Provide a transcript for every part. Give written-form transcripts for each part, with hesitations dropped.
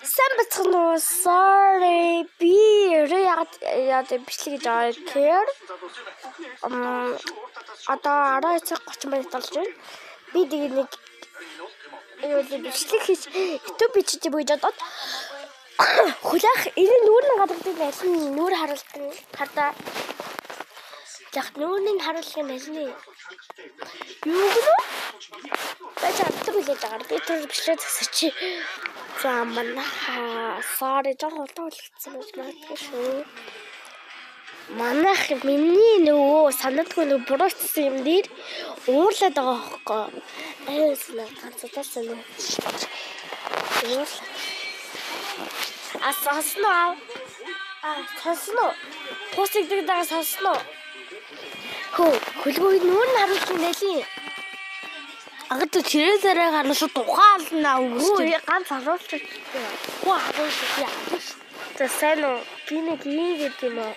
Сайн бацхан уу? Sorry. Би өөрөө яагаад яагаад бичлэг хийж байгаа гэхээр одоо 12 цаг 30 минут болж байна. Би тэгээ нэг юу л бичлэг хийж YouTube бичиж гэж бодоод хүлээх энэ нүүрэн гадагдаг аль нь нүүр харуулдаг хардаа. Яг нүүрний харуулдаг нь аль нь? Юу гэнэ? Байж амтар хүлээж байгаа. Би тэр бичлэг зогсооч. За манайха sorry жоо улаан үлгдсэн байж магадгүй шүү. Манайх миний нөгөө санадгүй нөгөө бурууцсан юм дээр уурлаад байгаа хөөхгүй. Аюус нэг ганцадсан нэг. Уурлаад. А сонсно аа? А сонсно. Пус игдэг дага сонсно. Хөө хөлгөө нүүр нь харуулсан нэлээ. Агад тэрээ зараа гарна шууд ухаална Үгүй үгүй. ганц харуулчих. Үгүй харуулж яа. За сайн уу? Би нэг ийм гэдэг юм уу?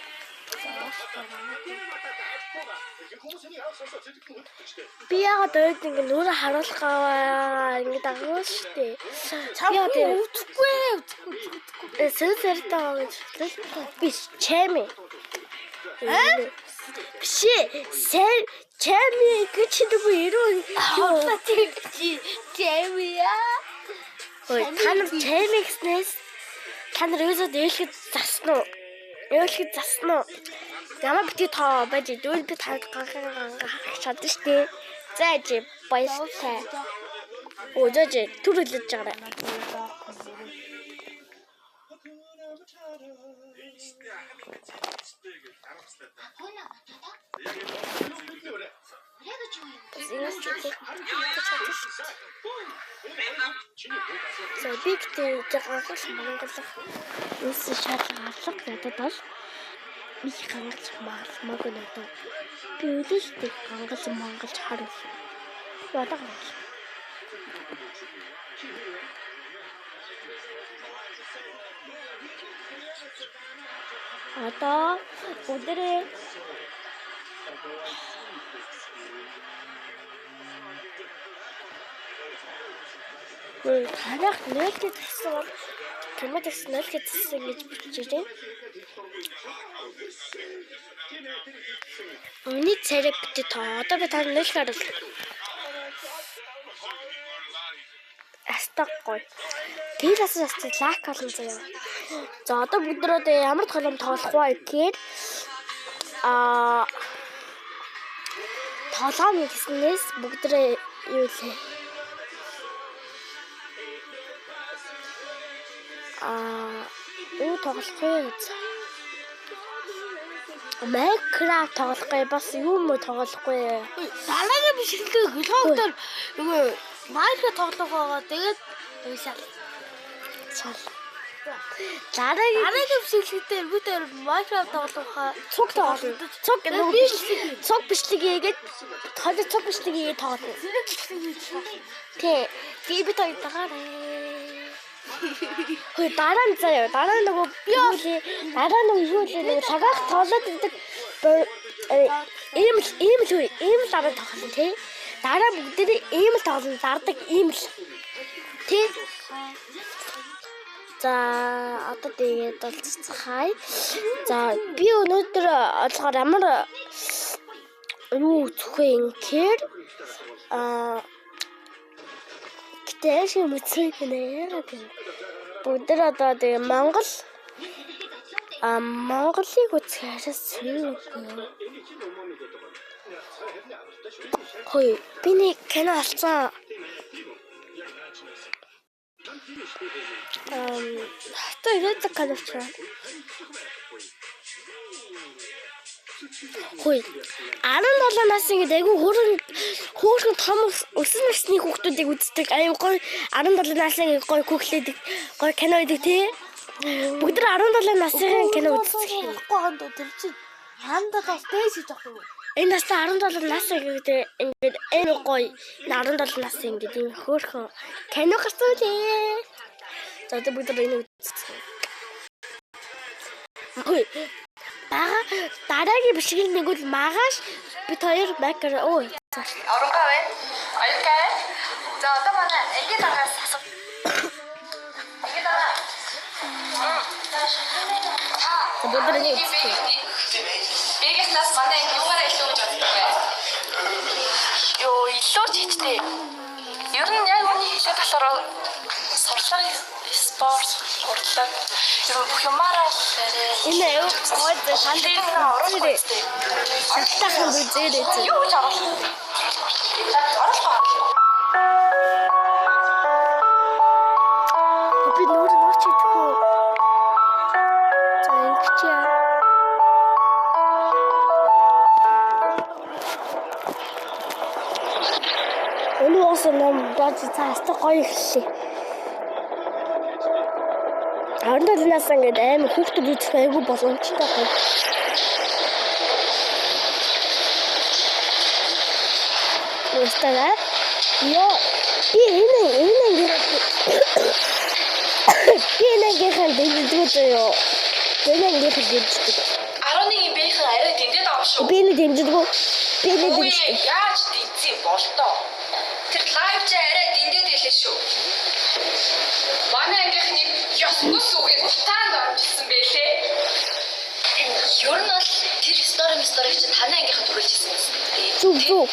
Би яагаад ойд ингэ нүрэ харуулах гаваа ингэ дагуул штэ. Чам Би одоо үзэхгүй үзэхгүй. сэл сэртэй байгаа гэж бодлоо. Би чэми. Биш ээ. Сэл чэми гэж нөгөө ирүү Хотлоо чи чамья. Ой, та нар чэми гэснээс та нар юусоо ээлхэд засна уу? Ээлхэд засна уу? Ямар бити тоо байж дүүл би танд ганхан ганхан харах чадна штэ. За ажи баяртай. Өө зөө түр үлдэж байгаарай. Бас ингэж үзэх чадна шүү дээ. За би гэтээ ганхал монголох юусэн шаардлага алга надад бол би гангалж магалмаагүй надад. Би үлээ л гангалж монголж харуул. Би одоо гангал. Одоо өдрөө Хөөе танах нээлттэй зассан бол кино гэсэн нээлттэй зассан гэж бичиж байна. Миний царай битээ тоо. Одоо би тань нээлт харуул. Астаг гоё. Тэр бас бас лайк олон заяа. За одоо бид нар одоо ямар тоглоом тоглох вэ гэхээр аа тоглоом гэснээс бүгдээ юу лээ. Аа юу тоглох вэ гэж. Minecraft тоглохгүй бас юм уу тоглохгүй. Дараагийн бичлэгээ хөлгөөдөр нөгөө Minecraft тоглох байгаа. Тэгээд шал. Чал. Дараагийн Дараагийн бичлэгээр бид хоёр Minecraft тоглох хаа. цуг тоглоно. Цуг нөгөө цуг бичлэг хийгээд хоёул цуг бичлэг хийгээд тоглоно. Зэрэг бичлэг хийж. Тэ. Би бид хоёр дагаарай. Хөөе дараа нь заяа. Дараа нь нөгөө юу лээ? Дараа нь нөгөө юу лээ? Нөгөө цагаах тоглоод идэг ийм л ийм л хөөе. Ийм л дараа тоглоно тий. Дараа бүгдээрээ ийм л тоглоно. Зардаг ийм л. Тий. За одоо тэгээд болцгаая. За би өнөөдөр болохоор ямар юу үзэх вэ гэхээр аа гэтээ шиг мэдсэн гинэ яагаад юм. Бүгд нар одоо тэгээ Монгол а Монголыг үзэх арай сүргүй юу. Хөөе би нэг кино олцсон. Хатаа ирээдэг кино ч. Хөөе 17 нас ингээд айгүй хөөрхөн том өссөн насны хүүхдүүдийг үздэг. Аюу гоё 17 насны ингээд гоё хүүхлээдэг гоё кино идэг тий. Бүгд нар 17 насны кино үздэг. Тэгэхгүй ханд тэр чинь хандаа бас дээш хийж авах юм. Энэ настай 17 нас ингээд ингээд амар гоё 17 нас ингээд ийм хөөрхөн кино гарсан лээ. За одоо бүгд нар энийг үзсэн. Хөөе бага дараагийн бичлэгийн нэг бол магаш бид хоёр макро өө Оронгаа байна. Оюутай байна. За одоо манай ангийн дараагаас асуу. Ангийн дараа. За бүгд нэг үзье. Бэгээс нас манай анги юугаараа илүү гэж боддог вэ? Йоо, илүү ч хийжтэй. Ер нь яг үний хэлээд болохоор сурлага, спорт, урлаг ер нь бүх юмараа л арай Энэ аюу гой зэ тэр нэг оруулах үстэй. шантаахан үзээрэй зэ. Юу гэж оруулах? Оруулах уу? Би нүүр нууч идэхгүй. За ингэчээ. Энэ уус ном бод цааштай гоё эхэллээ. 17 нас ингээд аим хүүхдүүд үзэх айгүй боломжтой гоё. Ястаа. Йоо би энэ ингээд би энэ ангийнхан дэмждэг заяо. Энэ ангийнхан дэмждэг. 11-ийн бэхэн арай дэндэд байгаа шүү. Би энэ дэмждэг. Би энэ Үгүй дэмждэг. яаж дэнцээ болтоо. Тэр лайв чи арай дэндээд байлээ шүү. Манай ангийнхныг ёсгүй сүгээд утаанд орчихсон байлээ. Ер нь бол тэр стори чинь таны ангийнханд хүрээлж ирсэн байсан. Зүг зүг.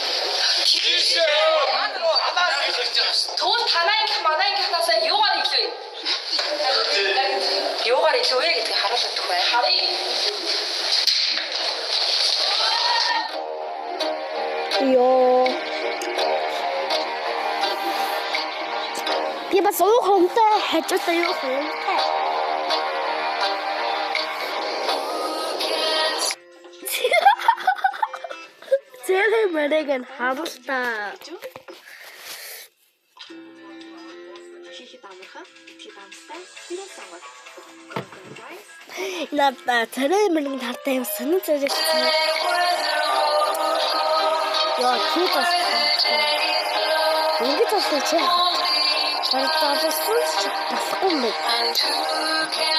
Тэгвэл танай ангийнх манай ангийнхнаасаа юугаар илүү юм? Юугаар илүү вэ гэдгийг харуулдаг төх бай. Харъя. Йоо. Би бас уух юмтай хажуудаа юу юмтай. Зэрэг мэрэг нь харуултаа. Хийхэд амархан, идэхэд амттай, тэрийг сонгоод. Golden Rice. Надаа царай мэрэг хартай юм сонин зэрэг. Яа, чи бас. Ингэж болсон чи. Бараг ч болохгүй юм байна.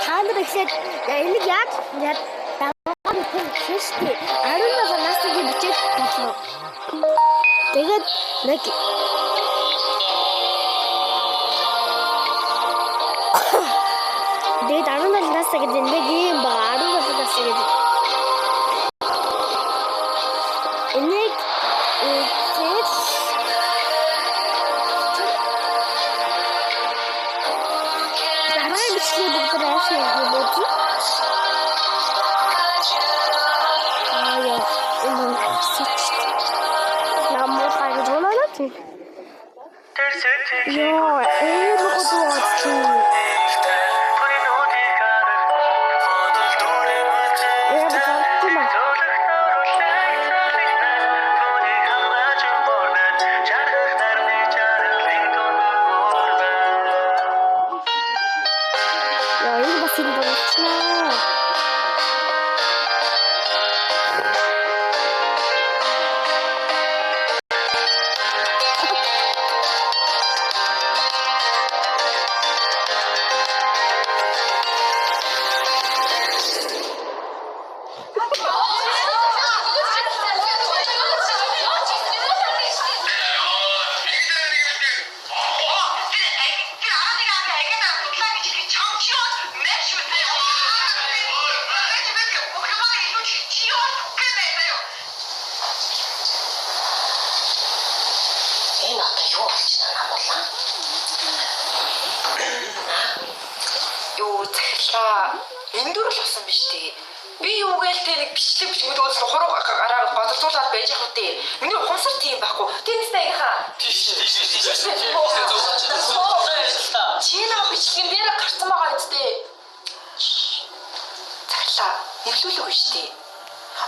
Та нар эхлээд энийг яаж яа дагуу хийштэй 17 насыг бичээд болно. Тэгээд нэг Тэгээд 17 насаа гэдэг нэг юм байгаа. 17 насаа гэдэг. Энийг үзээд дараагийн бичлэгээ бүгд аашаа юм уу? Аа яа, энэ сэтч. Намуулаа гэж унаад тийм. Йоо, энэ гоо чи. Яг бодсон юм. Яа, энэ бас юм болчихноо. Энэ одоо юу болж байна намуулаа? Юу захирлаа. Энэ дөр л болсон биш үү? Би юу гээл те нэг бичлэг бичмэд өөс хуруу гараа годолцуулаад байж явах үү? Миний ухамсар тийм байхгүй. Тэнцтэй ангийнхаа. Тийш тийш тийш тийш тийш. Чи нэг бичлэгэн дээр гарсан байгаа үсттэй. Захирлаа. Нөлөөлөх биш үү?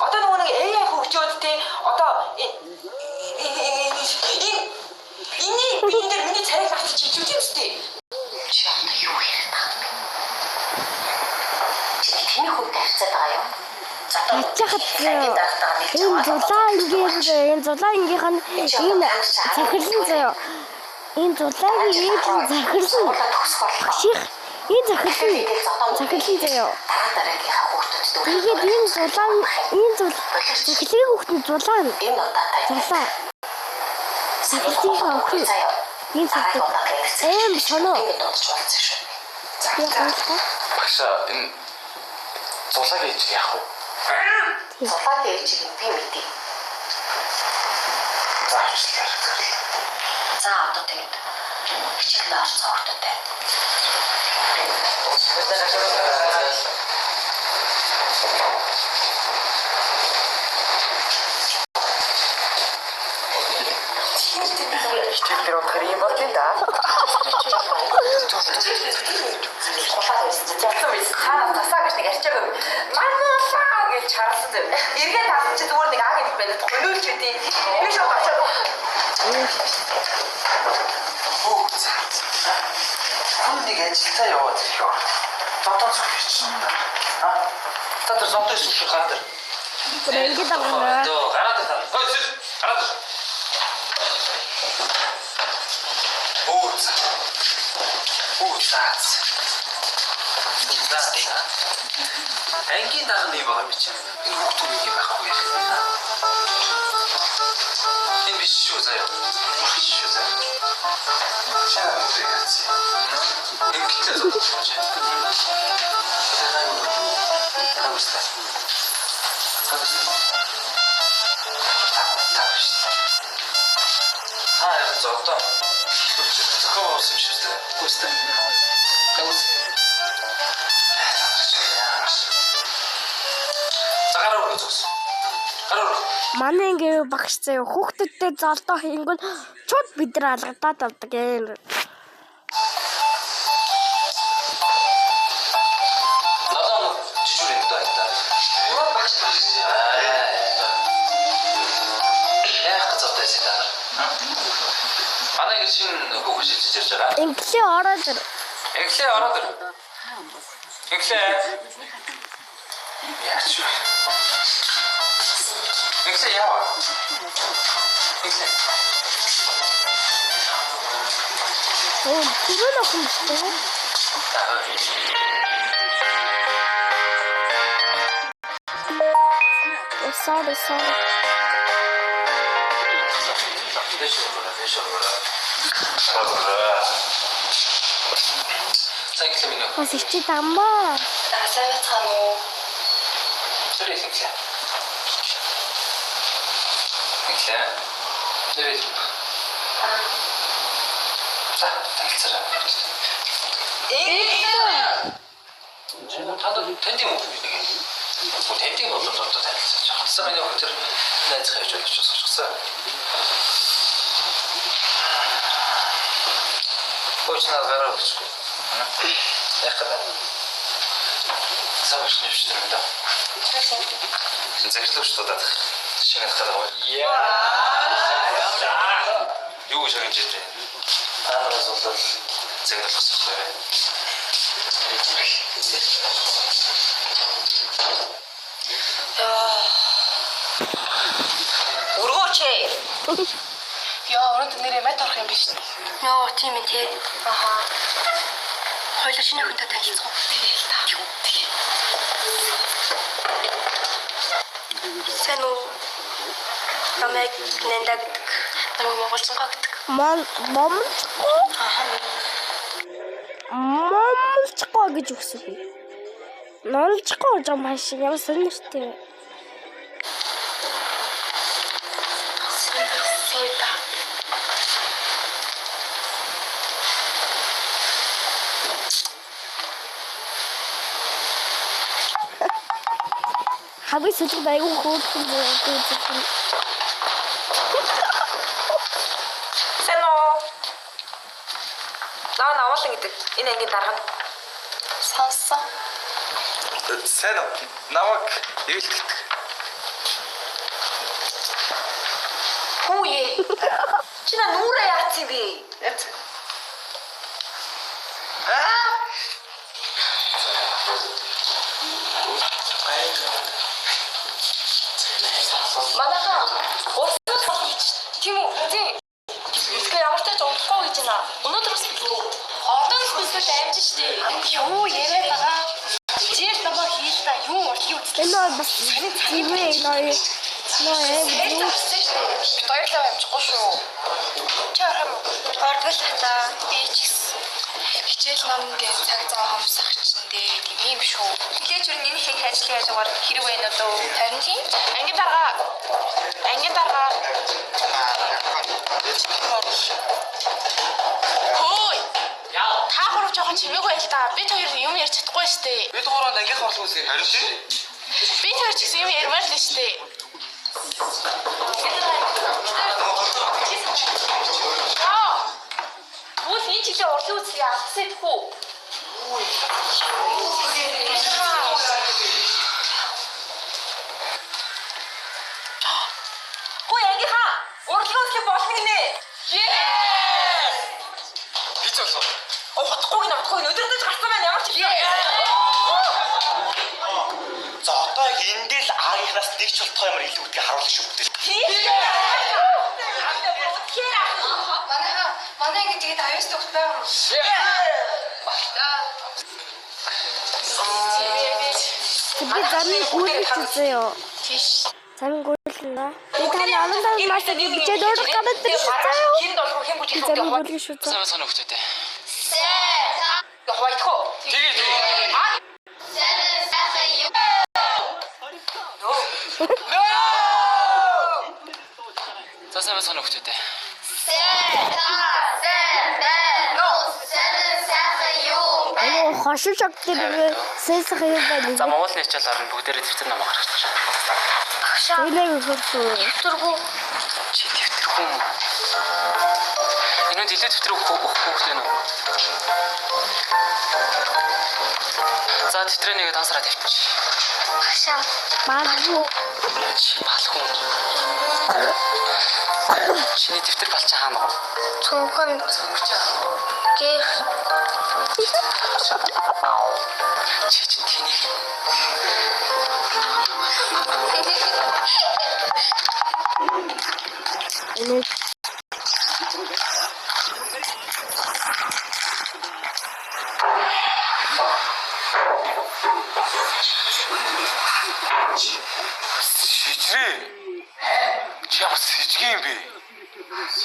Одоо нөгөө нэг AI хөгжөөд те одоо энэ энийг би энэ дээр миний царайг авчиж хичүүж юм үсттэй. Чи одоо юу яриад байгаа юм бэ? Чи тэний хүнтэй харьцаад байгаа юм? Ачаахад энэ зулаа ангийн энэ зулаа ангийнх нь энэ захирлан заяа. Энэ зулаагийн ээж нь захирлан. Багших энэ захирлан захирлан заяа. Дараа дараагийнхаа хүүхдүүдэд Тэгээд энэ зулаа энэ зул захирлын хүүхэд нь зулаа нь энэ удаатай зулаа. Захирлынхаа охин Заяа. ийм цагт аим соно. Ингээд дуудаж болцсон шүү. Би гуйлгаа. Багшаа энэ зулаагийн ээж яах вэ? Зулаагийн ээжийг би мэдээ. За авчлаа. За одоо тэгээд хичээлээ орсон хүүхдүүдтэй. Хичээл дээр унтахаар юм болж байна да. Хулаад байсан чи зодсон байсан. Хаа тасаа гэж нэг арчаагүй. Мануулаа гэж чарсан зөв. Эргээд авсан чи зүгээр нэг аг нэг байна. Хөнөөлж үгүй. Би шууд очоод Оо за. Хүн нэг ажилдаа яваад ирэх юм. Зодон зүг чинь. А? Та тэр зодон эсвэл гараад ир. Бүр ингэж байгаа. Дөө гараад ир. Хой зүг гараад ир. Оо за. Оо за. За. Ангийн дарга нэг байгаа юм чи. Энэ хүүхдүүд нэг юм байхгүй яах юм. Энэ биш шүү заяа. Биш шүү заяа. Чаа үгүй. Ингэхдээ зодож байна. Та харин зодоо. Зохион болсон юм шиг үү? Үгүй ээ. За гараа өргө зогс. Гараа өргө. Манай ингээ багш заяа хүүхдүүдтэй золдоо хийнгүүт чууд бид нар алгадаад авдаг юм. Надад нэг жижиг юм даа та. Юу багш багш. Яах гэж зодоо байсан та нар? Манай ингэ шинэ хүүхэн шилжиж ирж байгаа. Инглээ ороод ир. Инглээ ороод ир. Инглээ. Яач вэ? Инглээ яа. Инглээ. Оо, түрүү нөхөн биш үү? Oh, sorry, sorry. Дэш өргөрөө, дэш өргөрөө. Өргөрөө. За инглээ минь. Бас ичээд амаа. За сайн байцгаана уу? Тэр инглээ. Инглээ. Тэр инглээ. За, танилцаарай. Инглээ. Та нар танд юм уу нэг юм? Танд юм бол одоо танилцаж байгаа. Сайн миний охин тэр найзгаа явж болж сонсчихсан. Хөөч надад гараа өгчихгүй. Яг гэдэг. Завш нэвш тэр юм да. Захирлууч дуудаад шинэ хатаад байгаа. Яа. Юу гэж шагнаж ийлээ? Та нараас бол загнал босчихлоо бай. Өргөөч ээ. Яа, өнөөдөр нэрээ мат орох юм биш. Йоо, тийм ээ тий. Аха. Хоёлаа шинэ хүнтэй танилцах уу? Тэгээ л та. Тэгээ. Сайн уу? Намайг Нэнда гэдэг. Намайг Монголчонгоо гэдэг. Мон момцгүй. Момцгүй гэж үгсэн би. Нолцгүй гэж юм маш ямар сонирхтой вэ? Сойда. Хамгийн сүүлд айгүй хөөрхөн зүйл. Сайн уу? Наа навуулан гэдэг. Энэ ангийн дарга нь. Сонссон. Сайн уу? Намайг эвэлтгэдэг. Хүү ээ. Чи на нүрээ яатсан бэ? Манайхан урсгал бол хийж тийм үү? Тийм. Тэгэхээр ямар ч тач унтахгүй гэж байна. Өнөөдөр бас билүү. Одоо л билүү амжиж штэ. Юу яриад байгаа? Чийл намайг хийл та юу урлагийн үзлээ. Энэ бол бас зэвээ энэ хоёр. Нөө Сая зарсан шүү дээ. Бид хоёрлаа амжихгүй шүү. Чи орох юм уу? Ордгол хата би ч гэсэн хичээл ном гэж цаг зав хомсох чинь дээ тийм юм шүү. Эхлээд юу энэ их ажлын хажуугаар хэрэг байна уу? Харин тийм. Ангийн дарга. Ангийн дарга. Хөөй. Та гурав жоохон чимээгүй байл та. Бид хоёр юм ярьж чадахгүй шүү дээ. Бид гурав ангийнх орлого үсэг харин тий. Бид хоёр ч гэсэн юм ярмаар л шүү дээ. Яа. Тэгвэл энэ чиглээ урлын үзлийг авсан идэх үү? Хөөе ангийнхаа урлагийн үзлэг болно гинэ. Хич болов. Утгагүй гинэ утгагүй гинэ өдөртөж гарсан байна ямар ч юм. За одоо яг эндэл аагийнхнаас нэг ч болтгоо ямар илүү гэдгийг харуулах шүү дээ. Манайха манай ингэ тэгээд аюус төгт байгаа юм. Би замын гүйлж үзье юу. Замын гүйлнэ. Би тань олон тань маш их бичээд өөрөх гадаад тэр шүү заяа. Хин долгоо хин бүжиг Би замын гүйлж шүү заяа. Сайн санаа өгчтэй. Хуваагдах уу? Тэгээ тэгээ. За сайн санаа өгчтэй. Нөгөө хошин шог дээр сэнсэх юм байна. За Монголын хичээл орно бүгдээрээ дэвтэр ном гаргаж байна. Тэгэлээ хөрсөн. Дэвтэргүй. Чи дэвтэр хүн. Энэ нь илүү дэвтэр өгөх хүүхдээ нүү. За дэвтрээ нэгэ дансараа тавьчих. Багшаа. Магадгүй Чи балхун. Чиний дэвтэр балчаа хаана вэ? Цүнхэн гэр Чи чинь тэнийг. энэ Шижрээ. Чи ямар сэжиг юм бэ?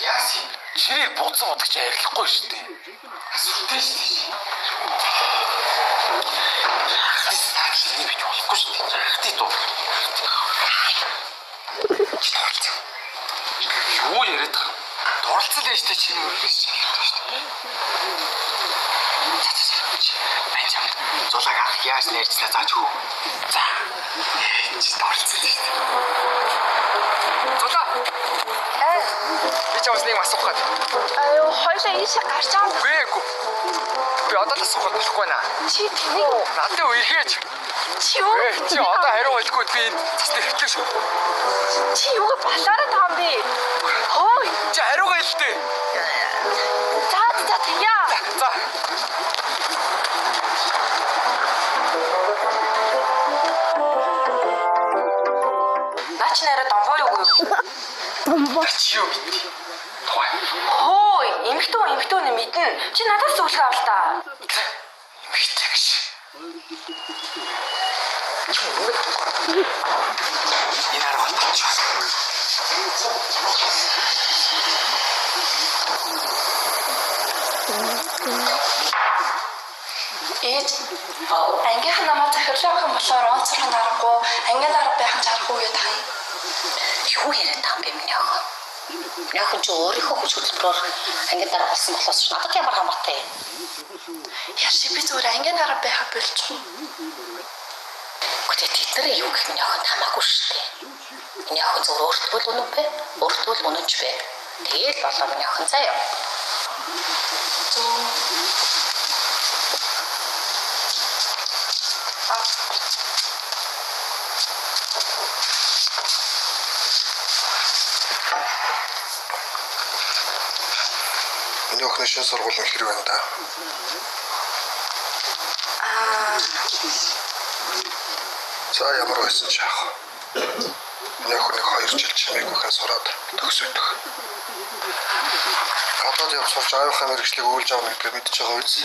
Яасан юм? Чиний буцан бодож арилахгүй шүү дээ. Сүртэй шүү дээ. Яахын бич болохгүй шүү дээ. Яахын дуу. Чи дурлцсан. Юу яриад байгаа юм? Дурлцсан л шүү дээ чиний өргөс шүү дээ. За за за. Мэн чамд зулааг ах яаж нэрчлээ зааж хөө. За. Чи дурлцсан шүү дээ. Зулаа. Би чамаас нэг асуух гээд. Аюу, хоёлаа ийшээ гарч байгаа. Үгүй ээ. Би одоо л асуух болохгүй наа. Чи тэнийг Надад үерхээч. чи юу? Чи одоо хариу хэлэхгүй би энэ цасны хэвтлээ шүү. Чи юугаа балаараа байгаа юм бэ? Хөөе. Чи хариугаа хэлтээ. За за тэгье. За. Наа чи нараа домбоо юу юу? томбоо. Чи юу гэдэг? Тухай. Хөөе, эмхтэн эмхтэн нэ мэднэ. Чи надаас зөвлөгөө авал та. Эмхтэй гэж. Энэ арга болчих. Ээж ангийнх нь намайг захирлаа авах юм болохоор онцорхон аргагүй, ангийн дарга байх нь чарахгүй гэдэг юм. Юу яриад байгаа юм бэ миний охин? Миний охин чи өөрийнхөө хүч хөдөлмөрөөр ангийн дарга болсон болохоос ч надад ямар хамаатай юм? Яши би зүгээр ангийн дарга байха болчихно. Гэхдээ тэд нар юу гэх миний охинд хамаагүй шүү дээ. Миний охин зөвхөн өөртөө л үнэн бэ? Өөртөө л үнэнч бэ? Тэгээл болоо миний охин заяа. Зөв. Миний охины шинэ сургуулийн хэрэг байна да. Аа, За ямар байсан ч яах вэ? Миний охин нэг 2 жил чимээгүйхэн сураад төгсөдөх. Гадаад явж сурч аавынхаа мэргэжлийг өвлж авна гэдгээ мэдж байгаа биз?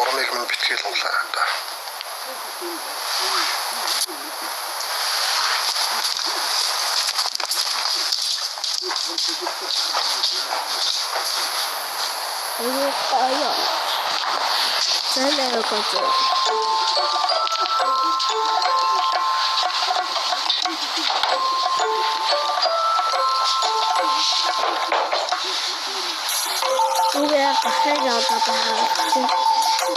Урмыг минь битгий л унлаарай да. Айгүй гоё. Сайн гоё. Үгүй гахаа одоо байгаа.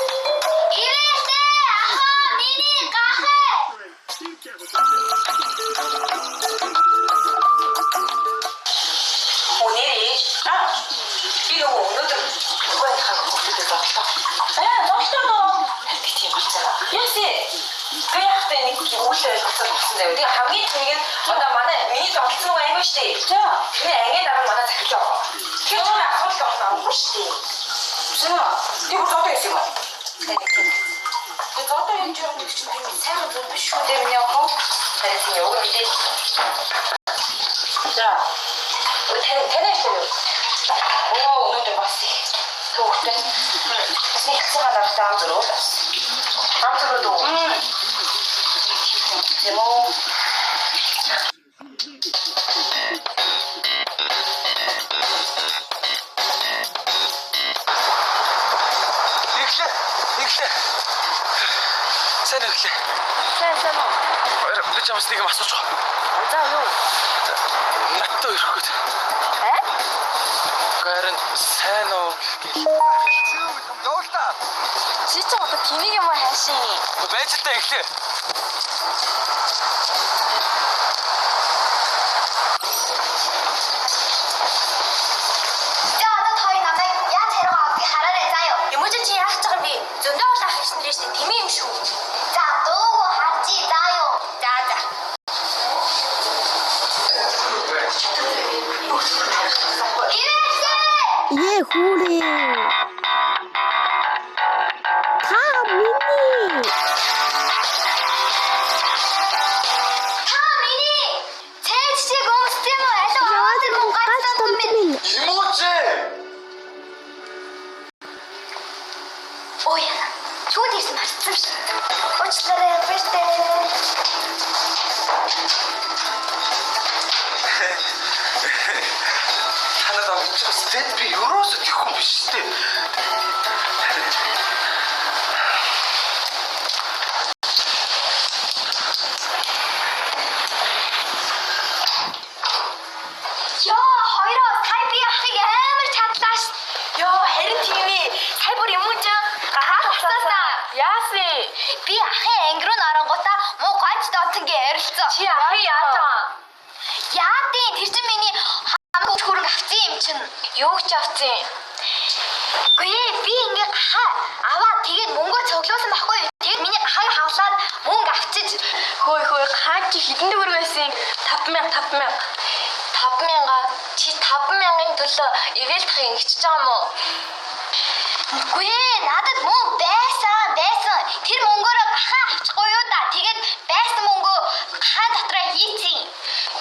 Ирэлтэй ахаа миний гахаа. Үнээрээ. Аа. Би нөгөө өнөөдөр нөгөө хаа хүүхдүүдээ зоглоо. Аа, зоглоо нөө. Би тийм болсон. Яасан? Би яхтай нэг тийм үйл ойлголцол болсон заяа. Тэгээ хамгийн тэнэг нь одоо манай миний зоглосон нөгөө анги шүү дээ. За. Тэрний ангийн дараа манай захирлаа. Тэр чинь асуудал болсон амгүй шүү дээ. За. Би бүр зоглоо гэсэн юм уу? Тэгээ зоглоо юм чинь нэг чинь тийм сайхан зүйл биш шүү дээ миний охин. Харин тийм уг мэдээ. За. Тань шүү. Оо өнөөдөр бас их төвхтэй. Бас нэг хэсэг дараатай ам зөрөө бас. Ам зөрөө дүү. Тийм үү. Эхлээ. Эхлээ. Сайн эхлээ. Сайн сайн уу? Хоёр би чамаас нэг юм асууж байгаа. За юу? Надтай ирэх гээд. Э? Харин сайн уу гэл. Явуултаа. Чи ч одоо тэнийг юм уу хайшин? Байж л та эхлээ. За одоо та хоёр намайг яаж хариугаа авдгийг хараарай заа юу. Юможин чи яах гэж байгаа юм бэ? Зөндөө бол ах ирсэн нэрээ шүү дээ. Тэмээ юм шүү. За дуугүй харжий заа юу. За за. Ирэлтэй. Ээ хүүрээ. Та миний. Та миний цээж чиг өмссөн юм уу? Алив аваад ирэх гац донтон минь. Имүүжээ. Ой яна. Чүүд ирсэн мартсан шүү. Уучлаарай баяртай. Та надад авчихсан тэд би ерөөсөө тэхгүй биш үү? Йоо, хоёроо сая би ахыг амар чадлаа ш. Йоо, харин тийм ээ. Сая бүр юм уу чам? Гахаа хасаасаа. Яасан? Би ахын анги руу оронгуудаа муу гойч донтонгийн ойролцоо. Чи ахын яаж байгаа? Яадын тэр чинь миний хамгийн үр хөрөнгө авсан юм чинь. Юу ч авсан? Үгүй ээ, би ингээ гахаа аваад тэгээд мөнгөө цуглуулсан байхгүй юу? Тэгээд миний гахааг хавлаад мөнгө авчиж Хөөе хөөе, хаа чи хэдэн төгрөг байсан? 5000 5000. 5000-а чи 5000-ын төлөө ивэл тах ингэчихэж байгаа юм уу? Үгүй ээ, надад мөнгө байсан, байсан. Тэр мөнгөөрөө гахаа авчихгүй юу да. Тэгээд байсан мөнгөө гахаа дотроо хийцэн.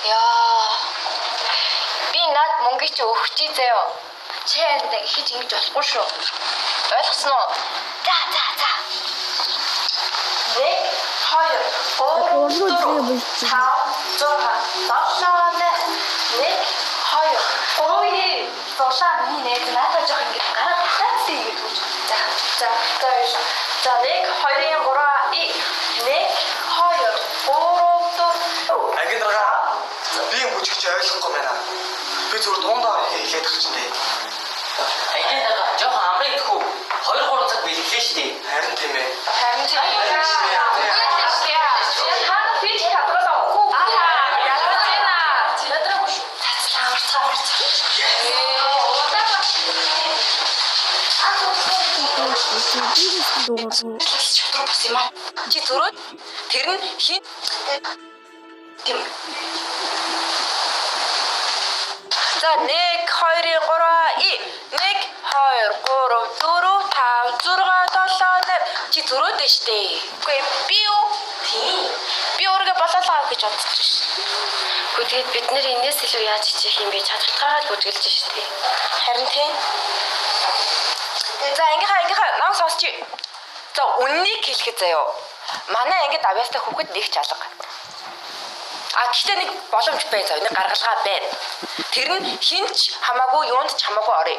Яа. Би над мөнгөийг чи өгчий заяа. Чи энд хийж ингэж болохгүй шүү. Ойлгосон уу? За, за, за. 1 2 3 Ургуу 4 зээ бүлцэн. 5 6 7 8 1 2 3 зулаа миний найз надад жоох ингэ гараад татаад ингэж өгч. За за за юу. За 1 2 3 1 2 3 4 Анги дарга би мужигч ойлгохгүй байна. Би зүгээр дундаа хэлээд тах чинь дээ. Ангийн дарга жоохон амрын идэх үү? 2 3 цаг бэлтлээ шүү дээ. Харин тийм ээ. Харин тийм ээ. Та фич хадгалаа. Аа ялгаж байна. Ядраагүй шүү. Цацлаа амарцгаа амарцгаа. Дуугарна. Шудраг бас юм аа. Чи зөрөөд тэр нь хин тийм. За 1 2 3 1 2 3 4 5 6 7 8 чи зөрөөд нь штэ. Үгүй би юу? Тийм. Би өөрийгөө Өстө болоолаа гэж бодчих шин. Гэхдээ тэгээд бид нэр энэс илүү яаж хичээх юм бэ? Чадвартайгаа л бүжгэлж штэ. Харин тийм. За ангийнхаа намайг сонсч. За үннийг хэлэхэд заяо. Манай ангид авьяастай хүүхэд нэг ч алга. А гэхдээ нэг боломж байна заяа. Нэг гаргалгаа байна. Тэр нь хинч хамаагүй юунд ч хамаагүй орё.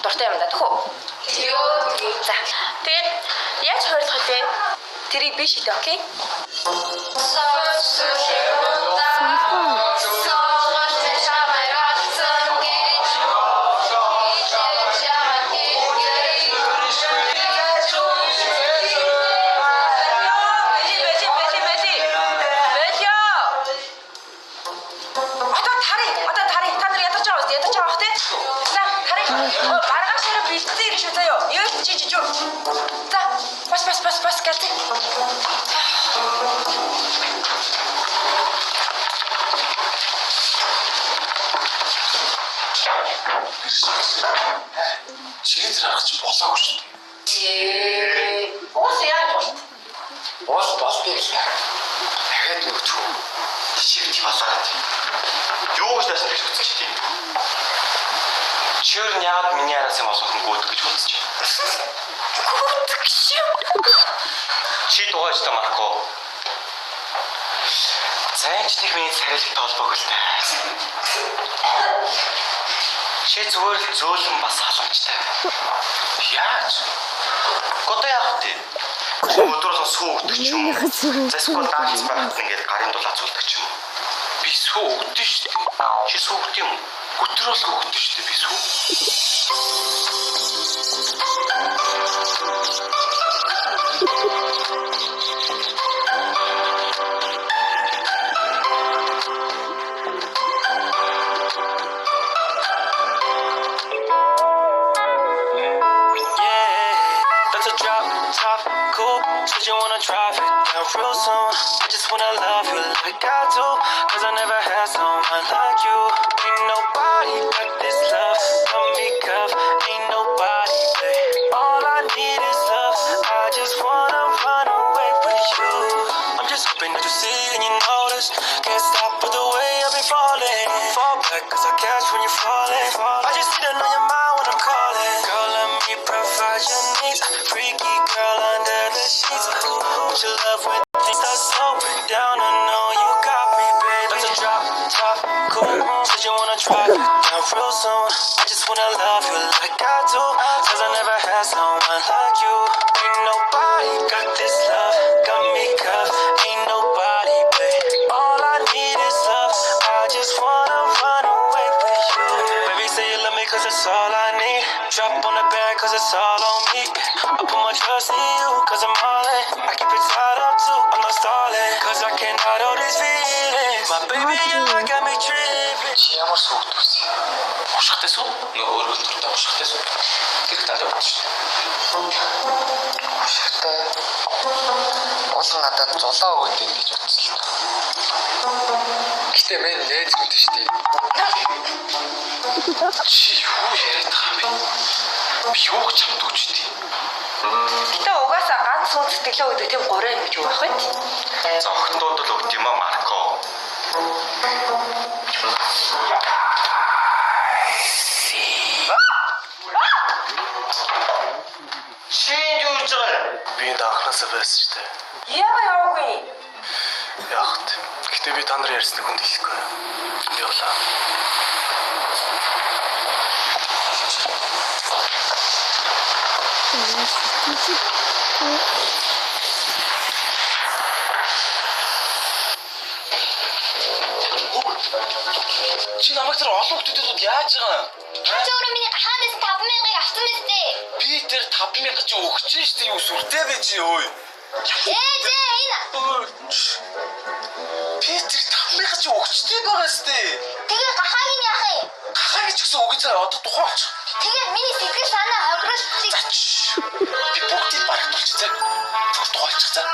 Дуртай юм да тхүү. За. Тэгээд яаж хойрлох вэ? Тэрийг би шийдэ, окей? Одоо тарыг та нар ядарч байгаа үст ядарч байгаа бах те. За тарыг маргааш хэрэг бэлдсэн ирэх шүү заяо. Юу чи чи чи. За бас бас бас бас гэлтэй. Чигээр харах чи болоогүй шүү дээ. Уус яаж болт? Уус болдгийг л. Дахиад нөгтгөө. Чиг чи балаад. Юу гэж наасан гэж үзчих тийм. Чир нь яагаад миний араас юм олох нь гүйдэг гэж бодож байна. Гүйдэг шүү. Чи дугайч та Марко. За энэ ч нэг миний царайлт холбоогүй л дээ. Чи зүгээр л зөөлөн бас халамжтай. Яаж? Одоо яах вэ? Өдөр болгон сүү өгдөг ч юм уу. За эсвэл даач байхад ингээд гарын дулаа цуулдаг ч юм уу. Би сүү өгдөн шүү дээ. Чи сүү өгд юм уу? Өдөр болгон өгдөн шүү дээ би сүү. Top cool, said you wanna drive it down real soon. I just wanna love you like I do, cause I never had someone like you. Ain't nobody got this love, got me cuffed. Ain't nobody, babe. All I need is love. I just wanna run away with you. I'm just hoping that you see and you notice. Can't stop with the way I've been falling. Fall back cause I catch when you're falling. I just need to know your mind when I'm calling. Girl, let me provide your needs. Freaky girl under the sheets. But you love when things start slowing down. I know you got me, baby. That's a drop top cool. Said you wanna drive it down real soon. I just wanna love you like I do, cause I never had someone like you. Ain't nobody got this love, got me cuffed. Ain't nobody, babe. All I need is love. I just wanna run away with you. Baby, say you love me cause it's all I need. Drop on the bed cause it's all on me. I put my trust in you cause I'm all in. I keep it tied up too, I'm not stalling. Cause I can't hide all these feelings. My baby, you got me tripping. Чи ямар сүү өгдөг вэ? Хушигтай сүү? Нөгөө өөрөө дуртай хушигтай сүү. Тэр дандаа өгдөг шүү дээ. Хушигтай. Уул надад зулаа өгöd юм гэж бодсон л доо. Гэтэ мен нээз мэдэн шүү дээ. Чи юу яриад байгаа юм бэ? Би юу гэж чамд өгч дээ. Гэтэ угаасаа ганц суу сэтгэлээ өгдөг тийм гурай юм гэж юу байх вэ? За охтууд л өгд юм а Марко. Чи юу хийж байгаа юм? Би энд анхнаасаа байсан шүү дээ. Яага яваагүй. Яах вэ? Гэтэ би та нар ярьсныг хүнд хэлэхгүй. Явлаа. Чи намайг тэр олон хүмүүсийн дунд яаж байгаа юм? Та ч өөрөө миний гахаанаас 5000-ыг авсан мэт дээ. Би тэр 5000 чи өгч шүү дээ. Юу сүртэй бэ чи өө? Ээ энэ. Би тэр 5000 чи өгчтэй байгаа шүү дээ. Тэгээ гахааг нь яах юм? Гахааг ч гэсэн өгөн цаа одоо тухайн олчих. Тэгээ миний сэтгэл санаа хогруулчих. Би бүгдийг барагдуулчих заа. Зүг тухайлчих заа.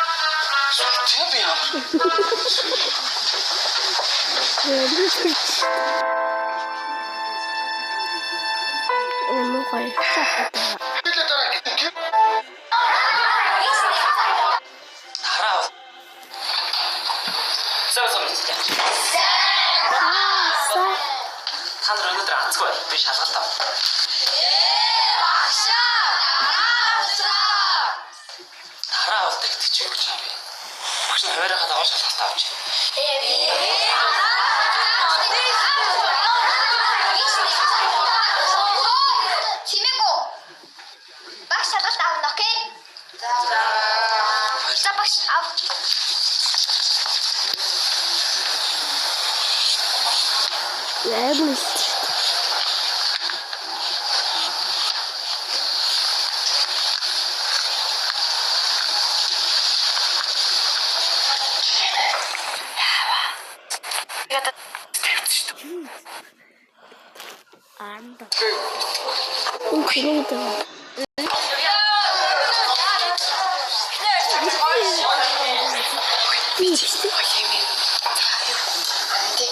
Сүртэй би ямар. Муу гоё. Хараа. Та нар өнөөдөр онцгүй бай. Би шалгалт авна. Багшаа. Дараа авчлаа. Дараа авалт гэдэг чи юу гэж юм бэ? Багш нь хуваарийнхаа дагуу шалгалт авч. Чимээгүй. Багш шалгалт авна, окей? За. За багш ав. Амар л. Анда. Энэ кинод Би бичлэг Анди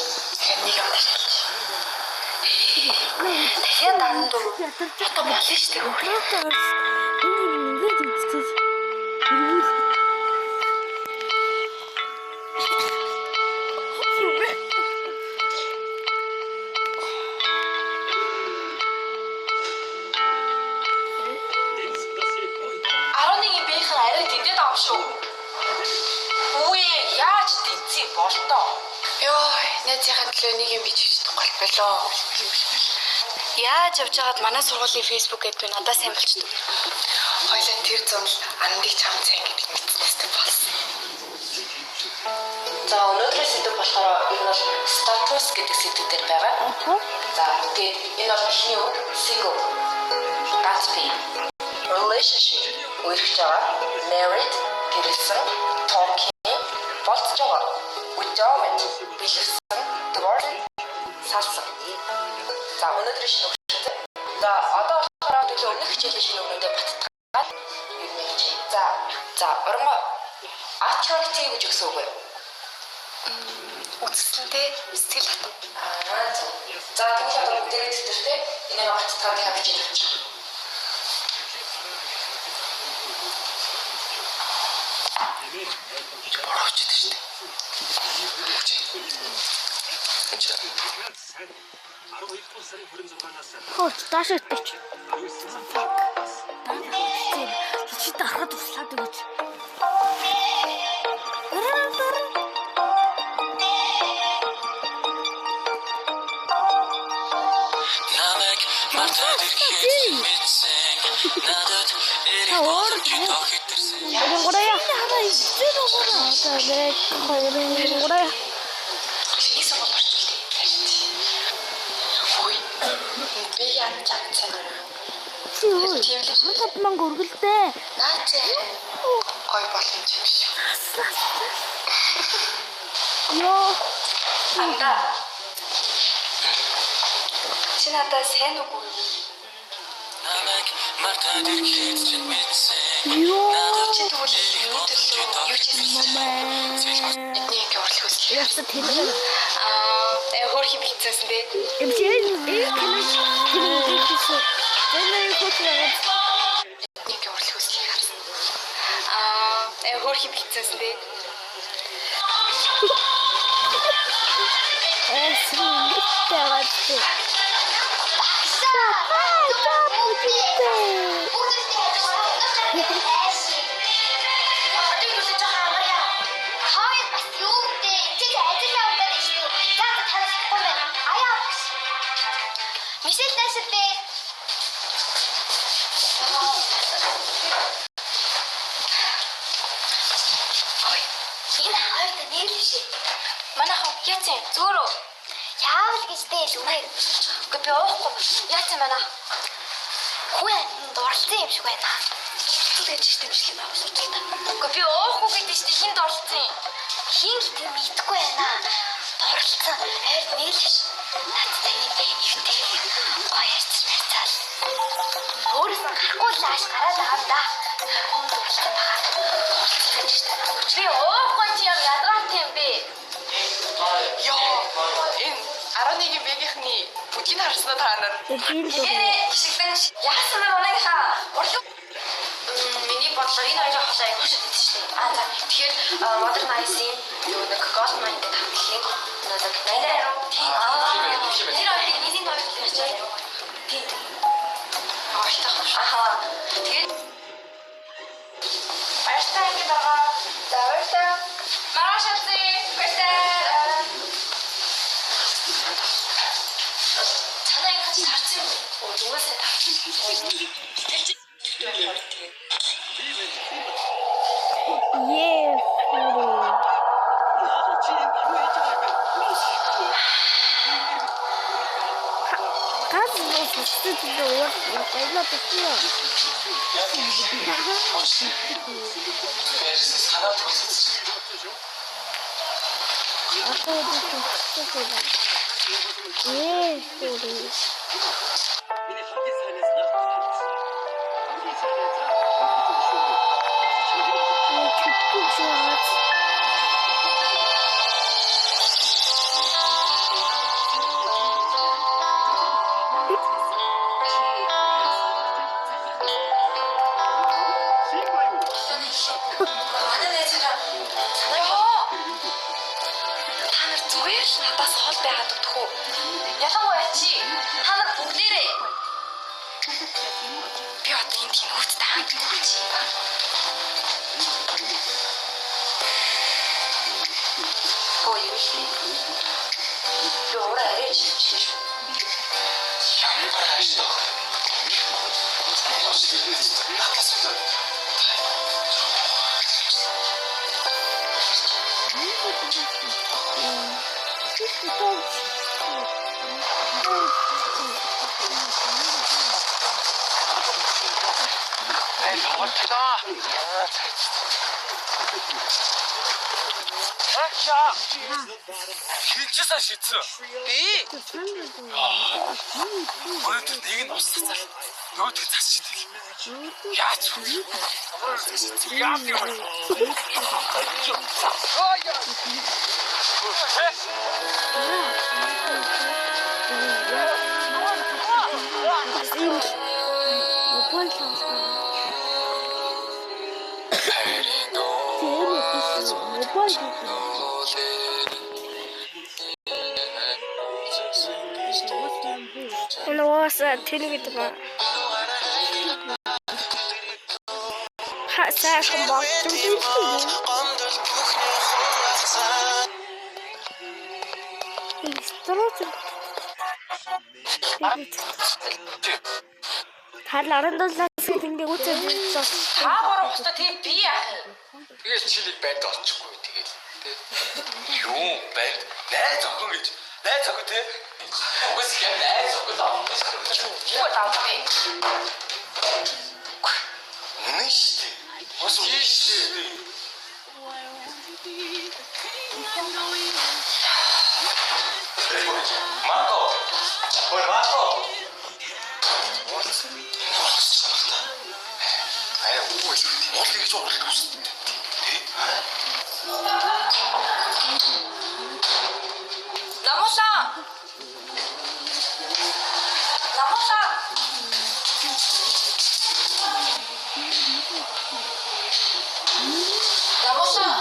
нэг юм шалж. Дахиад 14. Одоо болно шүү дээ. Энэ ингээд үзчихээ. Аронын бэхэн арай тэдэд байгаа юм шүү. Үгүй яаж тэнцээ болтоо. Йоо, найзынхаа төлөө нэг юм бичиж гол болоо. Яаж явж байгаад манай сургуулийн Facebook гэдэг нь надад сайн болчдөг. Хоёлаа тэр зам л Андыг чам сайн гэдэг мэдснээс болсон. За өнөөдрийн сэдэв болохоор ер нь бол статус гэдэг сэдэв дээр байгаа. За тэгээд энэ бол эхний үг single, ганц бие, relationship үерхэж байгаа, married гэрэлсэн, talking болцож байгаа, without бэлэвсэн, divorced салсан. За өнөөдрийн шинэ үг шүү дээ. За одоо болохоор төлөө өмнөх хичээлийн шинэ үгнүүдээ баттгаад ер нь хичээ. За за урмаа attractive гэж өгсөн үг үү? Үзэсгэлэнтэй сэтгэл хатам. Аа зөв. За тэгвэл одоо бүгдээрээ тэтгэвртэй энийг баттгаад дахиад бичиж авчих. Бороо очиод шүү дээ. Энд чи Хооч даашаа итээч. Чи дарахад туслаад өгөөч. Намайг мартаад ирэхэд мэдсэн. Надад эрэх боломжийг хитэрсэн. Гурая. Одоо нэг хоёр гурая. Чиний сургууль орчуулъя. Хөөе. Би яа чам сайн уу? Чи юу? 15 мянга өргөлдөө. Наа чи гой боломж юм шүү. Йоо. Анда. Чи надад сайн үгүй юу? Намайг мартаад ирэхэд чи мэдсэн. Йоо. Чи тэгвэл миний төлөө юу ч хийсэн? Эдний анги урлах хүсэл. Яста тэр. Аа, хөөрхий бэлдсэн дээ. Эмчээ энэ кино кино. Энэ юу хөт яагаад Эдний анги урлах хүслийг харсан. Аа, хөөрхий бэлдсэн дээ. эсрэг байгаад тий. Багшаа. Одоо юу жоохон амар яа. Хоёр бас юу гэдэг чи ажил явагдаад байна шүү дээ. За за танилцахгүй байна. Аяа багш. Мишель наашаа дээ. Ой, Энэ хоёрт нэр л биш ээ. манайхан яац юм? Зүгээр үү? Яавал гэж дээ л үгүй. Үгүй би уухгүй. Яац юм манай? Хүн амьтанд дурлцсан юм шиг байна. Тэгэж штэ бичлэг авах сурчлаа. Үгүй би уухгүй гэдэг штэ хин дурлцсан юм. Хин гэдэг нь мэдэхгүй байна. Дурлцсан. Ойр нэр л биш. Надтай нэг эвтэй гоё ярьсан харьцаал. Өөрөөс нь гарахгүй л ааш гараад байгаа юм да. Хүн дурлцсан байгаа. Дурлцсан гэж штэ. Би уухгүй чи юм ядаргаатай юм бэ? Йоо энэ 11 бэгийнхний бүдгийг харснаа та нар. Нэрээ хишгэлэн яасан бэ манайхаа? Урлаг Миний бодлоор энэ хоёрын хоолой айгүй шид идэв шүү дээ. Аа за тэгэхээр Modern Ice-ийн юу нэг Gold Mine гэдэг хамтлагийн нэг 80 тийм тэр хоёрыг нэг Сонсдог зүйл уур баялаа тусна. Ярьсан санаа төлсөн. Одоо би сонсдог байна. Ээ, Чүтгүй шууд. Манай найзаараа ёо. Та нар зүгээр л надаас хол байгаад өгдөх үү? Ялангуяа чи та нар бүгдээрээ. Би одоо энд тийм хөвцтэй ханддаг чи. Ой, юу вэ? Би ураа арай шилжлээ шүү. Ямар хайртай. Надаас илүү. Эй, тоглолтлоо. Ачаа. Хинчээсээ шидсэн. Би. Өнөөдөр нэг нь ус цацаал. Нөгөөдг нь цас шидэл. Яаж вэ? Яа юм. Бас ийм л мобайл тоглох. Тэр биш мобайл тоглох. Энэ угаасаа тэр гэдэг ба. Ха сайхан болж юм. Истроо Тал 17-аас ингээ үүсэж байсан. Та гурав хустай тэгээ би яах юм? Тэгэл чи нэг банд олчихгүй тэгэл тий. Юу банд? Найз охин гэж. Найз охин тий. Үгүйс яг найз охин л авах гэж. Юу авах вэ? Үнэн шүү дээ. Бас үнэн шүү дээ. Марко. Ой, Марко. Аа, үгүй л. Уул гэж уурал үстэй. Тэ? Намуулаа. Намуулаа. Намуулаа.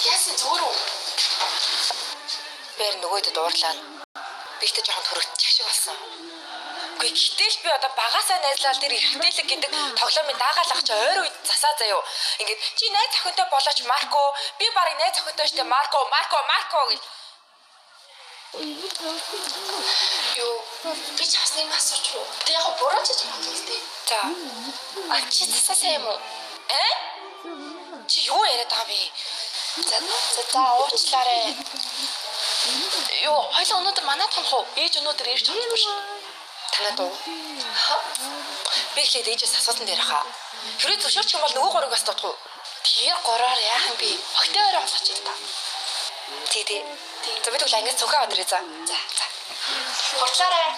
Яасан зүгээр үү? Бэр нөгөөдөд уурлаа. Би ихтэй жоохон төрөгдчих шиг болсон. Үгүй гэтэл би одоо багасаа найзлал тэр эрхтэлэг гэдэг тоглоомын дагаалах чи ойр үед засаа заяо. Ингээд чи найз охинтой болооч Марко, би барыг найз охинтой штэ Марко, Марко, Марко гэж. Юу би ч бас нэг асууч уу. Тэг яг буруу ч гэж магадгүй л дээ. За. А чи засаа сайн юм уу? Э? Чи юу яриад байгаа бэ? За за за уучлаарай. Юу хоёлаа өнөөдөр манад хонох уу? Ээж өнөөдөр ирж чадахгүй шүү. Танад уу? Би эхлээд ээжээс асуусан дээр хаа. Хэрвээ зөвшөөрчих юм бол нөгөө гурыг бас дутах уу? Тэр гураар яах юм бэ? Огтой орой болгоч юм та. Тий, тий. За би тэгвэл ангиас цүнхээ аваад ирээ за. За, за. Хурдлаарай.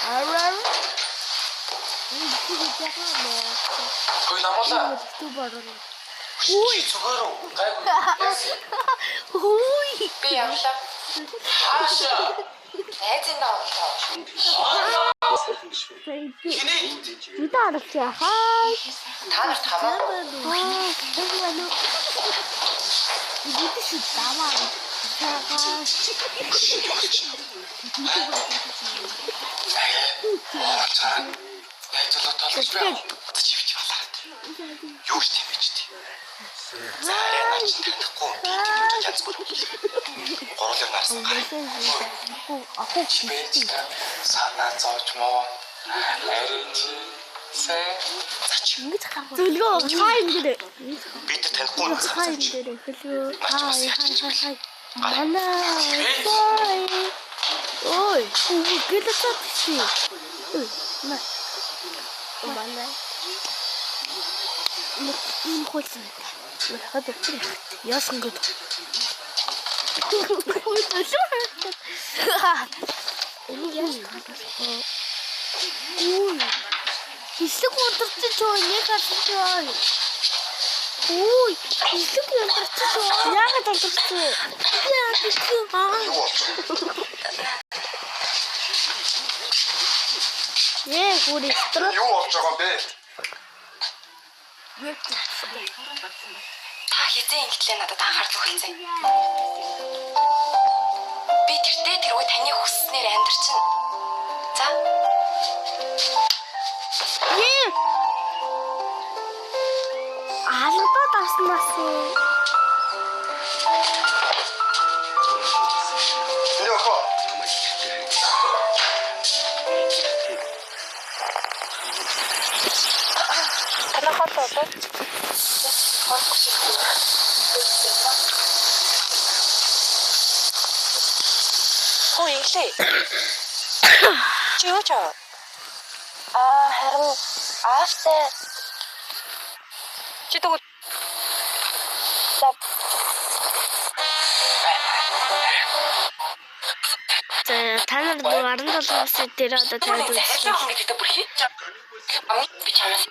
Арар. Хөөе намуулаа. Үй. Зүгээр үү? Гайгүй. Хүй. Би явлаа. Хаашаа? Найзын даа. Хинээ? Бид аралчаа. Хай. Та нарт хамаагүй. Бид шүү даваа. Найзлуу толгож байв. Одоо чи бич балаарай. Юу ч тийм байж тий. За арай наач танихгүй. Би тийм янз бүр. Гурлаар нарсан гай. Ахуу Чи байж та санаа зовж моо. Арай чи сэ за чи Ингэж гаргав. Зөвлөгөө хай юм дээр. Бид нар танихгүй Хай юм дээр хөлөө. Хай хай хай хай. Манай. Ой, гэлээ чи. Ой, манай. Энэ хөлсөн. Хад өгчих. Яасан гээд. Энийг яаж таалах вэ? Үу. Хислэг унтарч чөө нэг харсан чөө. Үу, хислэг унтарч чөө. Яагаад унтарч чөө? Яагаад чөө? Ээ, гүр стро. Юу болж байгаа юм бэ? Та хизээ ингэтлээ надад анхаарал өгсөн. Би тэртээ тэргүй таны хүсснээр амьдарчин. За. Ээ. Алгадаад авснаас. Миний охин. Танай хоол болов? Хөө инглээ. Чи юу ч аа? Аа харин аавтай чи тэгвэл за За та нар нөгөө 17 насны дээр одоо тавиад Захирлын охин гэдэгт бүр хит би чамаас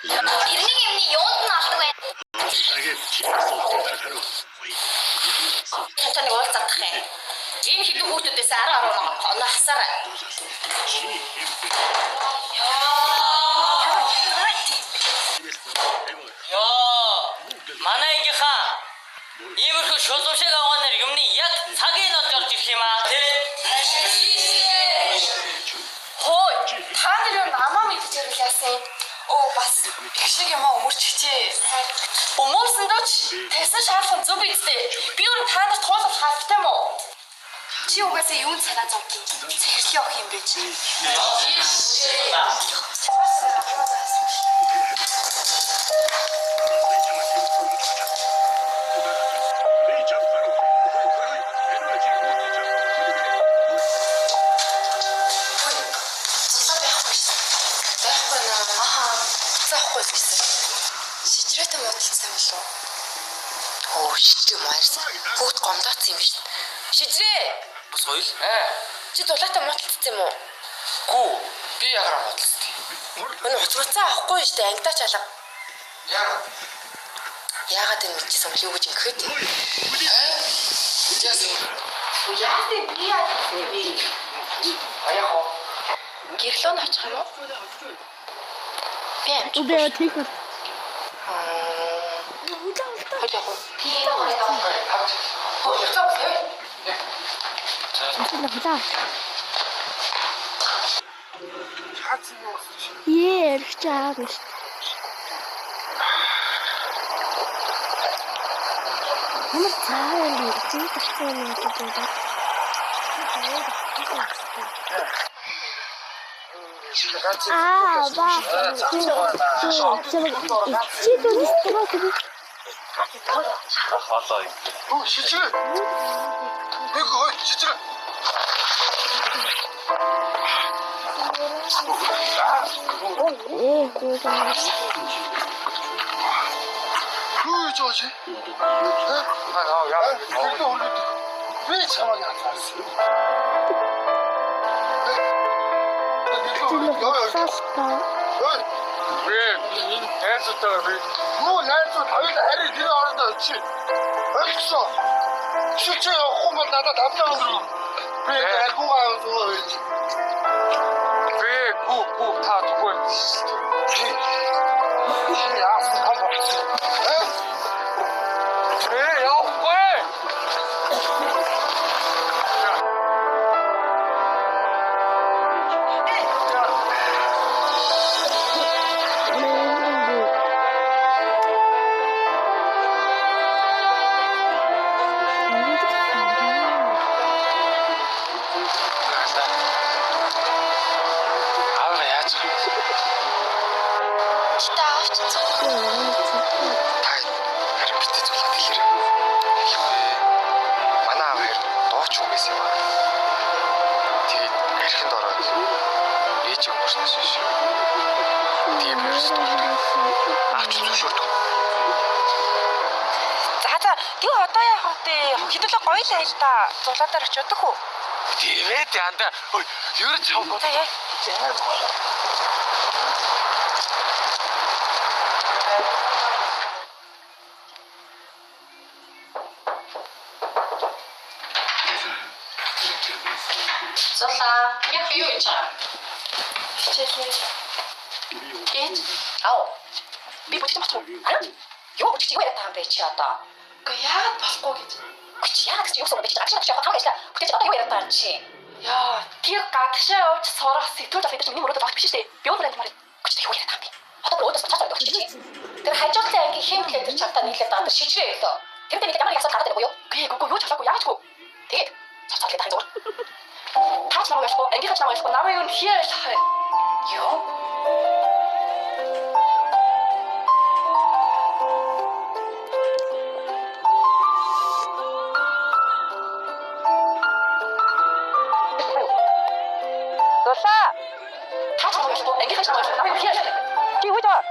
Тэрний юмны юунд нь олдог вэ? Чамтай нэг уулзах юм. Энэ хэдэн хүүхдүүдээс 10 10 оноо хасаарай. Йоо, манай ангийнхаа иймэрхүү шулуун шиг авгаанаар юмны яг цагийг олж орж ирэх юм аа. Тэ? Хөөе, та нар юу намаа мэдэж ярил яасан юм? Оо бас их шиг юм аа өмөрчихжээ. Өмөрсөн дөө ч тавьсан шаардлага зөв биз дээ. Би өөр та нарт хуулах албатай юм уу? Чи угаасаа юунд санаа зовдгийг захирлын охин юм бэ чи? Зулаа байхгүй шээ. Байхгүй наа. Аха. Заахгүй л гэсэн. Шижрээтэй муудалцсан болов уу? Оо, шижрээ маарсан. Бүгд гомдоцсон юм биш. Шижрээ. Бас гоё л. Чи зулаатай муудалцсан юм уу? Гүү. Би ягараа муудалцсан. Өнөө хуц муцаа авахгүй шүү дээ. Ангидаа чалга. Яагаад? Яагаад энэ мэдчихсэн бол юу гэж ингэх вэ? Яасан? Яасан би яа гэсэн бэ? Аяах уу? Гэрлөө нь очих юм уу? Би амж. Үгүй тэг. Аа. Хүлээ Хөл яг уу. хүлээ. Ее, эргэж аа гэж. Ямар цаа юм бэ? Чи тагцсан юм гэж бодоод. Аа, ба. Чи дүү строк би. Хоолой. Өө шижрээ. Нэг ой шижрээ. Ээ, гоо. Юу хийж байгаа чи? Аа яа. Тэрдээ хөргөд. Би чамайг яасан. Ой, Би найзуудтайгаа би юу найзууд хоёул харин тэр оронд очив. Ойлгосон. Чи чи явахгүй бол надад тавлаа өнгөрөө. Би альгуугаа зүүгээ байж. би гүү гүү та түгүй. Чи чи яасан том болсон. Э? Би явахгүй. Аавыгаа яаж вэ? Гэтэ аав чинь зөв. Та чи өнгөрснөөс биш. Тийм ерөөсөө болдог. Авч зөвшөөрдөг. За за тэгээ одоо яах вэ? Хэдүүлээ гоё л айл та. Зулаадаар очиодох уу? Тийм ээ янда. Ой, ер чам. За яа. Зулаа, яг юу хийж байгаа? Хичээлээ. Ээж. Ау. Би бүжигч болох уу? Аа? Юу бүжигч юу яриад байгаа юм бэ чи одоо? Үгүй яагаад болохгүй гэж. Үгүй чи яагаад гэж юу гэсэн юм бэ чи? Гадагшаа явах хамаагүй ажиллаа. Бүтээж одоо юу яриад байгаа юм чи? Яа, тэр гадагшаа явж сурах сэтгүүл авах гэдэг чинь миний мөрөөдөл багт биш шүү дээ. Би өөр амтмаар. Үгүй чи юу яриад байгаа юм бэ? Одоо бүр өөдөөс цаашаа явах чи. Тэр хажуудлын ангийн хэм блэ тэр чамтаа нийлээд байгаа тэр шижрээ өглөө. Тэрнтэй нийлээд ямар нэг асуудал гараад ирэх үү юу? Үгүй үгүй юу ч болоогүй яагаад ч үгүй. Тэгээд цоцоод гэдэг зүгээр. Таач намайг ойлгохгүй, ангийнхаач намайг ойлгохгүй, намайг юу хий ойлгох вэ? Юу? Зулаа. Таач намайг ойлгохгүй, ангийнхаач намайг ойлгохгүй, намайг юу хий ойлгох вэ? Чи юу гэж байгаа?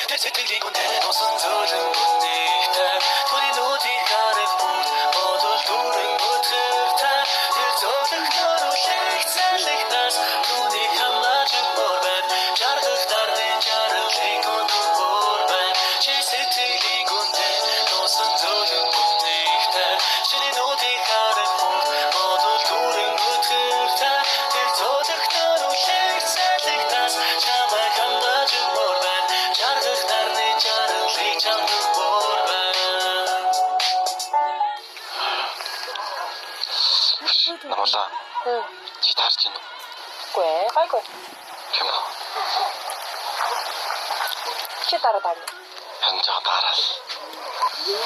Тэр сэтгэлийн үнэ нусан зөөлөн гүнийхтэй түүний нүдийг харах бүгд бодол дүүрэн өтөртэй тэр зөөлөх нөрүүлэх цалигнаас түүнийг хамгаалж өгмөр байна жаргах дарны жаргалыг өдөр байна чи сэтгэлийн үнэ нусан зөөлөн гүнийхтэй чиний нүдийг харах бүгд бодол дүүрэн өтөртэй тэр зөөлөх нөрүүлэх цалигнаас чамайг хамгаалж өгмөр байна жаргах дарны жаргалыг чамд өгмөр байна. Намуулаа. Чи таарч гин үү? Үгүй ээ, гайгүй. Тийм үү? Чи дараа даа. Харин жоо дараал.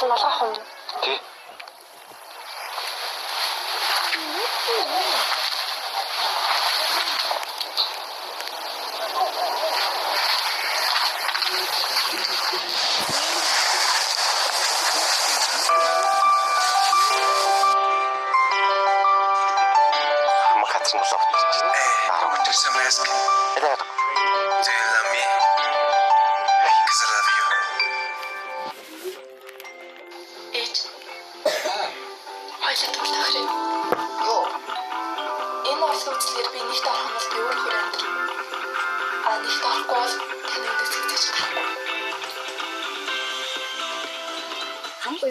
Малгах юм. Тий. Хамаг газар нь ловт чинь. Дараа хүч. There's a mask. Элээ. Do you love me? Because I love you. Ээж. Хоёлаа тул тохирё. Юу? Энэ орлого үзлээр би нэгт орох юм бол би өөр хөр амьдрах. А нэгт орохгүй бол таны өнөөс хэзээ ч гарахгүй.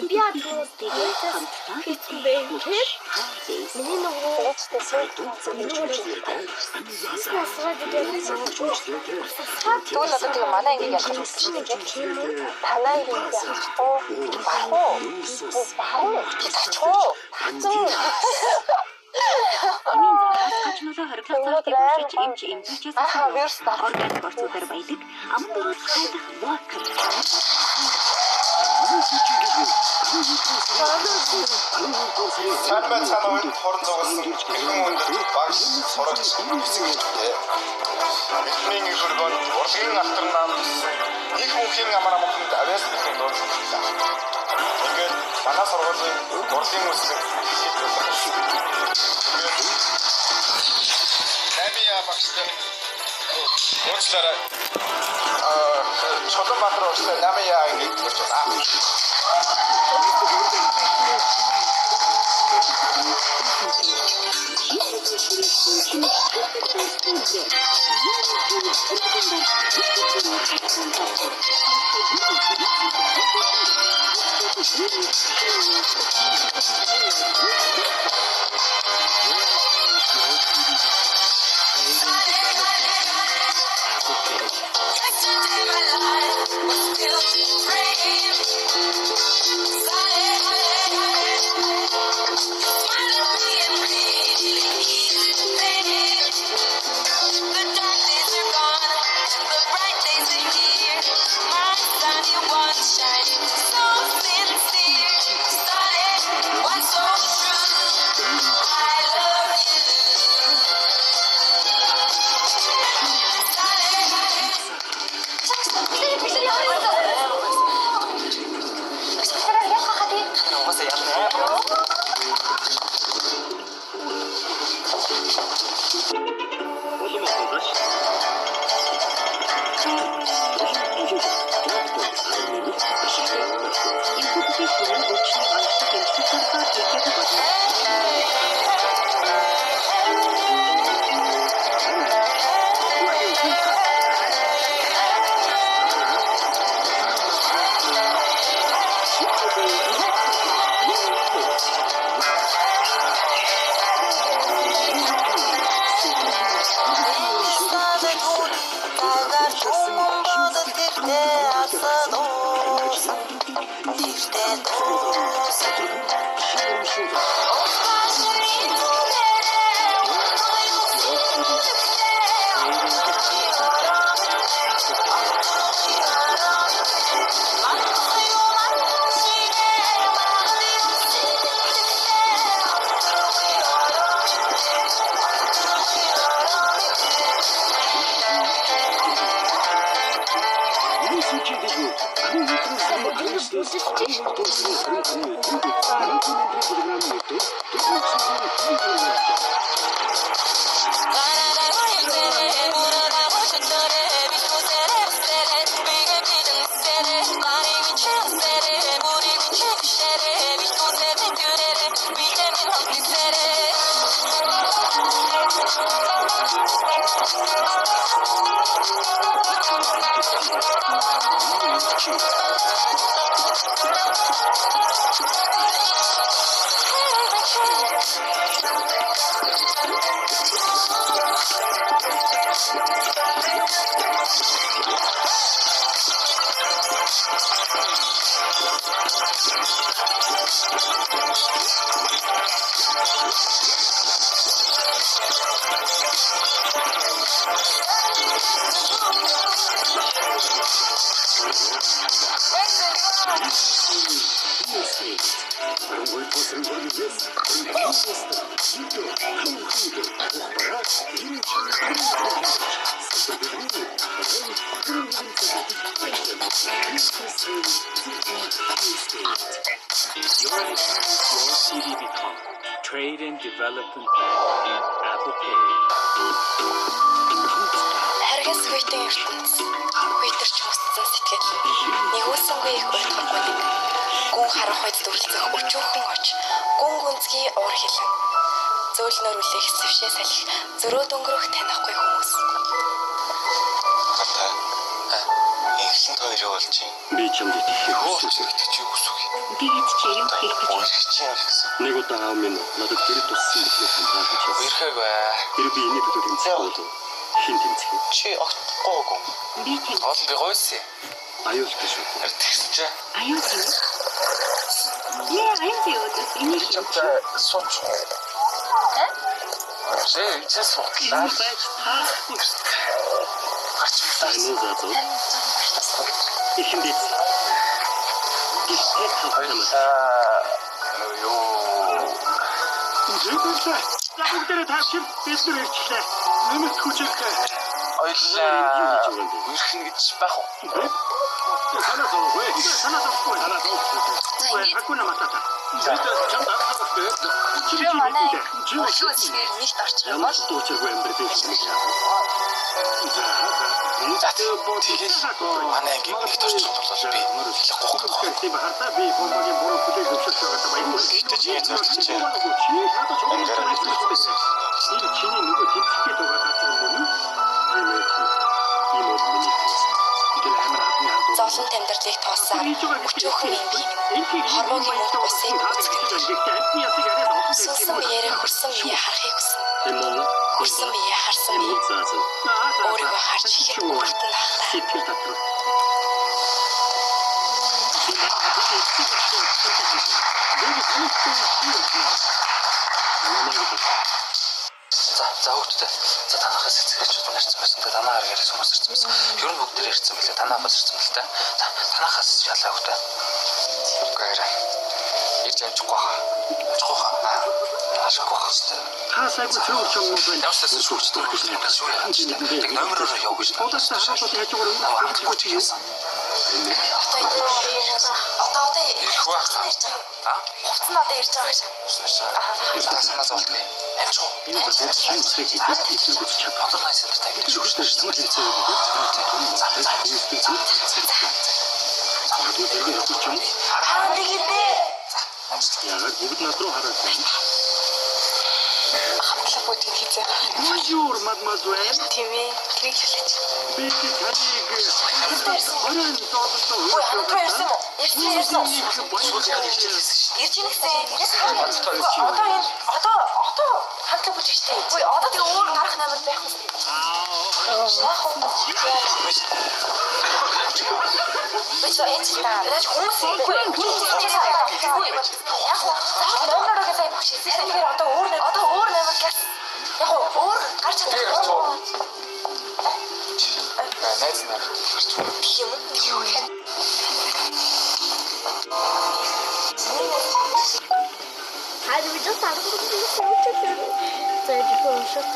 Би яагаад хийсэн бэ гэхээр миний нөгөө Ээжтэй сүйт насраад ирэв. Тэгвэл одоо тэгээ манай ангийг ялах юм биш үү? Танай ангийг ялчихгүй. Барах уу? Барах уу? Чи тачих уу? Татсан. Миний заас гажнуулаа хориглох залтыг уншиж эмч эмзэгчээс Аха, вирус даа. Органик орцуудаар баялаг, аман дөрвөл хайлах локер. Сайн байцгаана уу? Хорон зугалсан эрхэм өндөр багш сурагч эцэг эхтэй. Бидний их өргөнд урлагийн алтар наам төссөн их мөнхийн амар амгаланд авиас бэлэн дуудлаа. Ингээд манай сургуулийн урлагийн үсэг хэлхийд болох. Ингээд Намия багштай уучлаарай. Чулуунбаатар уучлаарай. Намия ангийг төрж байна. Энэхүү бүтээгдэхүүн нь өвчнийг онгоцтой дэмжих зорилгоор хийгдэх болно. Your iTunes, your CDB.com. Trade and Development Bank. Apple Pay. Харгас хүйтэн ертөнц хүйтэрч мусцсан сэтгэл нэгүүлсэнгүй их уйтгаргүй нэг гүн харанхуйд дүрлцэх өчүүхэн оч гүн гүнзгий уур хилэн зөөлнөр үлээх сэвшээ салхи зөрөөд өнгөрөх танихгүй хүмүүс. Гата. Эхлэн та хоёр болж юм. Би чамд итгэх Юу болж гэдэг чи юу гэсэн үг юм? Тэгээд чи юу хийх гэж Үерхэж чинь гэсэн. Нэг удаа аав минь надад гэрэл туссан гэдгийг хамгаалж хэлсэн. Үерхээгүй. Тэр би энэний төлөө тэмцэх болов. Хин тэмцэх юм? Чи огтгоогүй. Би тийм Гол нь би гойсон. Аюултай шүү. Харин тэгсэн чи. аюул тийм. Яа, аюул тийм үү? Энийг Би чамтай сууч. Чи чи суутлаа. Энэ байж таахгүй. Гарч Сайн уу заа. Ихэн дэц. Гэхдээ тавтамаа. Хоёлаа юу Зөвхөн. За бүгдээрээ тавшил бид нар ирчлээ. Нэмэлт хүчээр хоёлаа үерхнэ гэж байх уу? Санаа зовгүй. Санаа зовхгүй. Санаа зовхгүй. Хакуна матата. Бид чамд авах Би манай өглөө үсгээр нэгт орчих юм Ямар бол ч учиргүй амьдралын шиг яах вэ? За за. За тэгэл манай ангийн нэгт орчих юм бол би хэлэхгүй байхгүй. Тийм хардаа би бомбагийн буруу хүлээн зөвшөөрч байгаа юм баяр. Гэхдээ чи зорилгоч чинь. Чи надад ч Энэ чиний нөгөө тэмцэх гээд байгаа газар мөн үү? Тийм ээ. Энэ бол миний тест. Тэр амар адны ард. зовлон амьдралыг туулсан өчүүхэн юм би минь хормоогийн мөнх усыг үүсгэн Суусан биеэрээ хөрсөн бие харахыг хүснэ. Тийм үү? Хөрсөн бие харсан бие За за. өөрийгөө харж ихэд өөрт нь хахлаа. Сэтгэл татвар. За за хүүхдүүдээ. За танахаас эцэгч удаа ирсэн байсан. Тэгээ танаа аргаарээс хүмүүс ирсэн байсан. Ер нь бүгд тэр ирсэн билээ. Танаа бас ирсэн л та. За танахаас ялаа хүүхдээ. Үгүй ээ. Ирж амжихгүй хаа. Амжихгүй хаа. Ашгүй хаа шүү дээ. Та сайгүй цөөр чамнууд байна. Ямар ч байсан шүүгчтэй хөлтэй. Тэг номероор яв гэж. Удаасаа харуулах хажуугаар Амжихгүй чи яасан. Одоо одоо Ирэх байх. ярьж байгаа. А? Хувцас нь одоо ирж байгаа гэж. За санаа зовлоо. Амжих уу? Энэ бол шинэ үсгийг эсэргүүцэж чадах. Онлайн центр тавих. Тэр шүгштэй хэлцээ. За за. Тэр явах юм. Аа нэг юм бэ. Яагаад бүгд над руу хараад байна? Хамтлаг бүгдийг хийзээ. Bonjour mademoiselle. Тийм ээ. Нэг хэлээч. Би таныг оройн зоолондоо Ой, анад руу ирсэн юм уу? Ирсэн ирсэн. Ирж ийн гэсэн. Одоо энэ одоо одоо хамтлаг бүлэг штэ. Ой, одоо тэгээ өөр гарах номер байхгүй. Яг уу. Би ч энэ ч та. Яаж хүмүүс үгүй үгүй. Яг уу. Номероо гэж сая багш хэлсэн. Тэгэхээр одоо өөр номер одоо өөр номер гарч. Яг уу өөр гарч чадахгүй. Найз нар гарч. Тийм үү? Харин би just 13 суучлаа. За жихэн уншаад.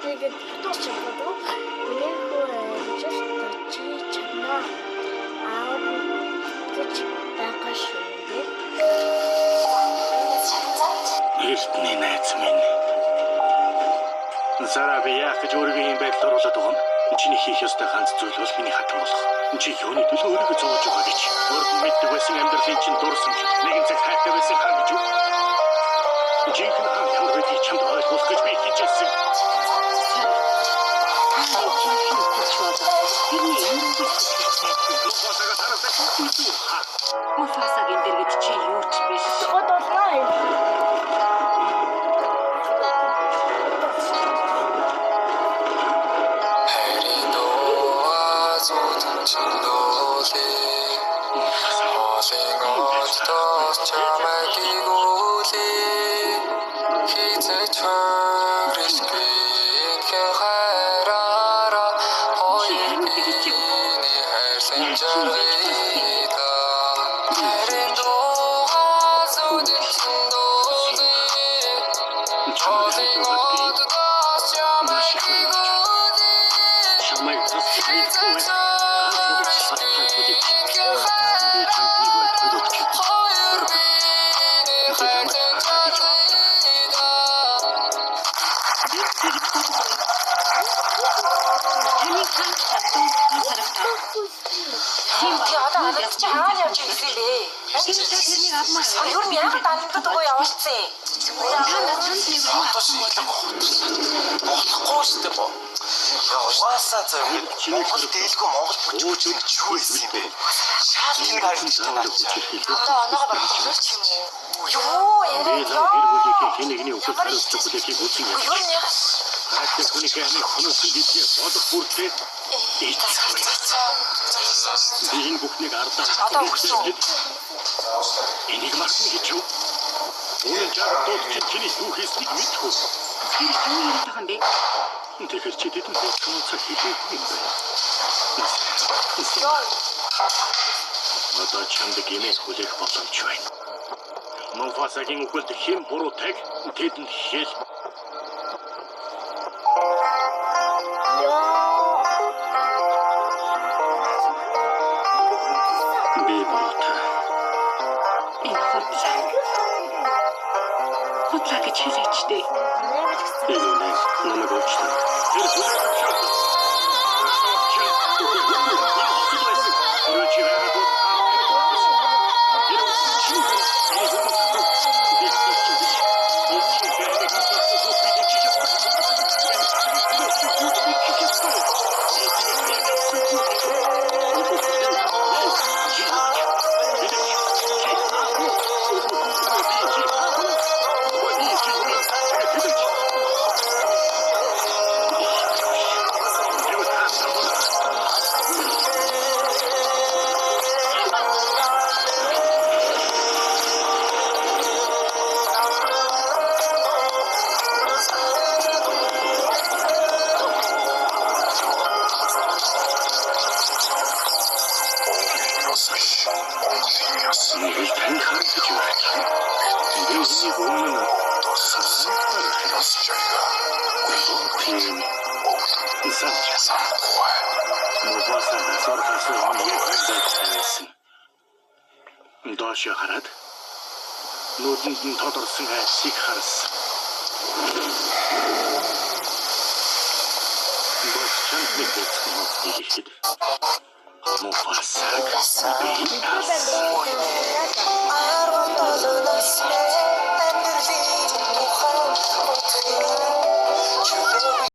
Тэгээд дууч чаддаг. Миний хүү амжилт чи чадна. Аа гэж байгаа шүү дээ. Эртний найз минь. Сара би яах гэж өөрийгөө ийм байдалд оруулаад байгаа юм? Чиний хийх ёстой ганц зүйл бол миний хатан болох. Чи юуны төлөө өөрийгөө зовоож байгаа гэж. Урд нь мэддэг байсан амьдралын чинь дурсамж, нэгэн цаг хайртай байсан хаан гэж юу? Жинхэнэ хаан ямар байдгийг чамд ойлгуулах гэж би хичээсэн. Муфасагийн дэргэд чи юу ч биш. Гот болноо. Чамайг тас хайртай. Би чамд нэг бай төлөвч. Таны хаан чадсан харагдав. Тэгээ одоо анад чи хаана явж ирсэн бэ? Тэр та тэрнийг авмаар. Ер нь яагаад анадад өгөө явуулсан? Та надад нэг юм Одоо шийдлэг болохгүй шүү дээ бо. Яа угаасаа зөв Монгол дээлгүй Монгол бүжигч гэж юу байсан юм бэ? Шаал тэнэг харагдаж байна наа чи. Одоо оноогоо барах болов ч юм уу? Юу Би яриа лав гэр бүлийнхээ хэн нэгний үхэл хариуцлага хүлээхийг үзэн Ер ядаж. нь яагаад Хайртай хүнийхээ амийг хоноосон гэдгээ бодох бүртээ би энэ бүхнийг ардаа Одоо өгсөн. Энийг мартна гэж юу? Үнэн жаа дууд чи чиний юу хийснийг мэдэх үү? Тэр юу ярьж байгаа юм бэ? Тэгэхээр чи тэдэнд бэлтгэн хэлээгүй юм байна. Одоо чамд гэмээ хүлээх боломж байна. Муфасагийн үхэлд хэн буруутай тэдэнд хэл. Би буруутай. Энэ худлаа. Худлаа гэж хэлээч дээ. Энэ үнэ намайг уучлаа. Тэр хүлээн зөвшөөрсөн. Нэг тань харагдаж байна. Би энийг өмнө нь Санаж Санахгүй. Муфаса нас орохоос өмнө яг энэ байдалтай байсан. Доошоо хараад нүдэнд нь тодорсон айдсыг харсан. Бас чамд нэг бяцхан хөвгтэй гэхэд Муфасаг би 17 настай амьдралын тухайн утгыг чөлөө.